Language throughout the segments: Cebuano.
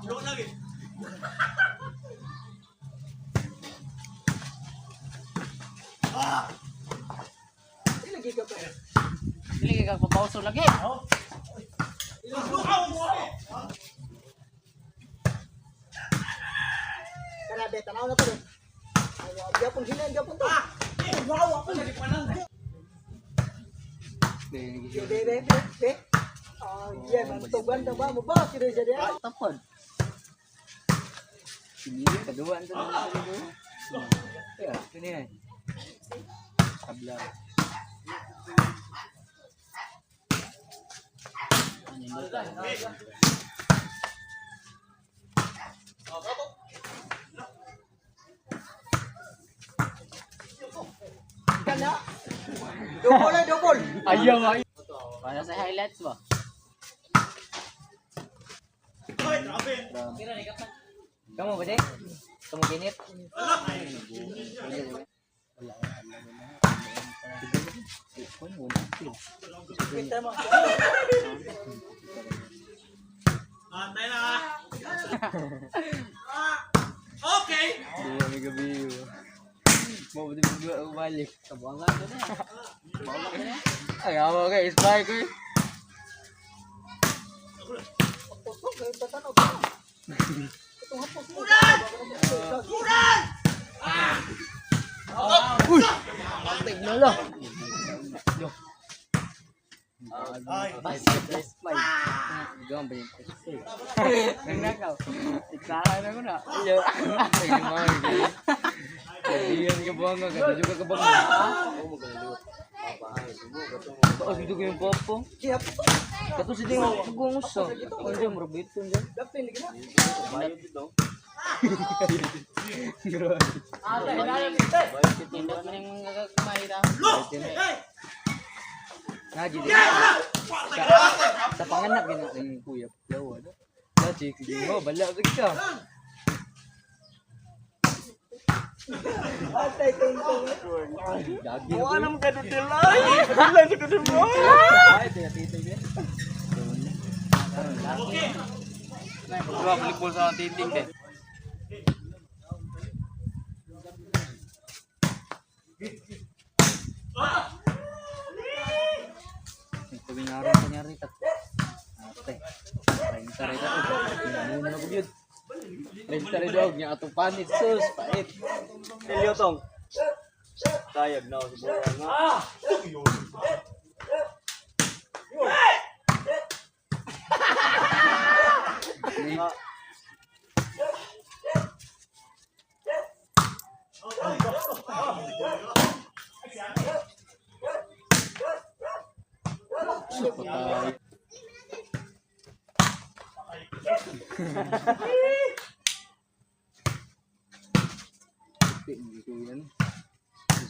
Lagi ka pa. Dili ka papauso lagi. Kana be tanaw na to. Ay, gyapon hina gyapon to. Wow, ako. Be be be be. Ah, yeah, man tuban ta ba mo ba kiri siya diya. Tapod. Sige, kaduan to na dito. Ya, kini ay. Tabla. Kana. Double ay double. Ayaw ay. Para sa highlights ba? Kamu ba di? Kamu ginit? Kita mo. Okay. Dua may gabi. Mau ba di ako balik? Kabuangan to na. Kabuangan to na. Ay, ako kay spy ko. Eh. Puso kay tatanaw ka. Itong hapos mo. Ulan! Ulan! Uy! Tignan lang. Ay. Basket spy. Gawin ba yung spy? Nagnakaw. Iksahan ako na. Iya. Ay, mga Kaibigan ka ba nga? Kadyo ka ba nga? Oh, dito ko yung popo. Di hapos to. Kato si Ding, pagungos sa. Ano dyan, marabito dyan. Dapin lagi na. Grabe. Tindot mo yung gagagmay ra. Hey! Ngaji din. Sa panganak gina ng kuya. Lawa na. Ngaji, si Ding mo, bala ka ka. Atay tungtong. Dagi na kuya. Mo kadudil ay. Wala sa kadudil. Ay, tinatitay din. Okay. Dua balik sa titing din. Nagpabinaran pa niya rito. Ate. Renta rito. Muna ko yun. Renta rito. Niya atong panit. Sus, pait. Elio tong. Tayag na ako sa buwan nga. Patay. Hindi ko yan.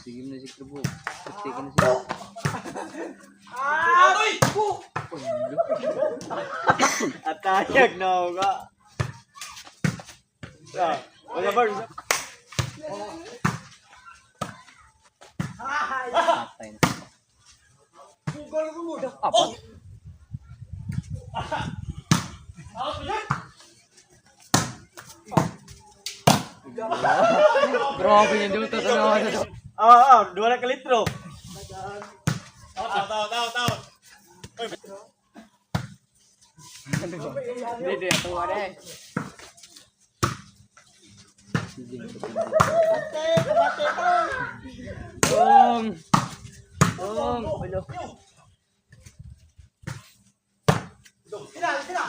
Sige na si Krabo. Pati ka na siya. Atoy! At tayag na ako ka. Ah, wala ba? Patay na. Apat. Grabe yung duto sa naman. Ah, ah, dua na ka litro. Out, out, out, out, out. Hindi, di. Tuwa na eh. Ate, kabate to. Tong! Tong! Alo. Sila, sila.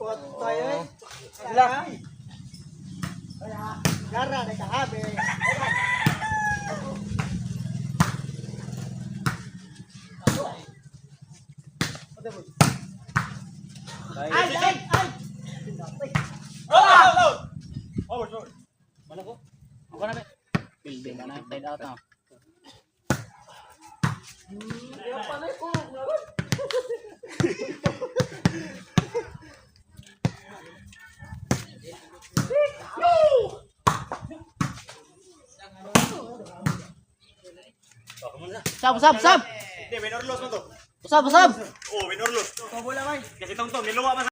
Patay ay. Sila. Gara na kahabi. Ay, ay, ay. Out, out, out. Over, over. Wala ko. Ako na be. Building na side out na. Sab, sab, sab. Hindi, win or lose man to. Usab, usab. Oh, win or lose. Bola bay. Kasi tong to, niluwa man.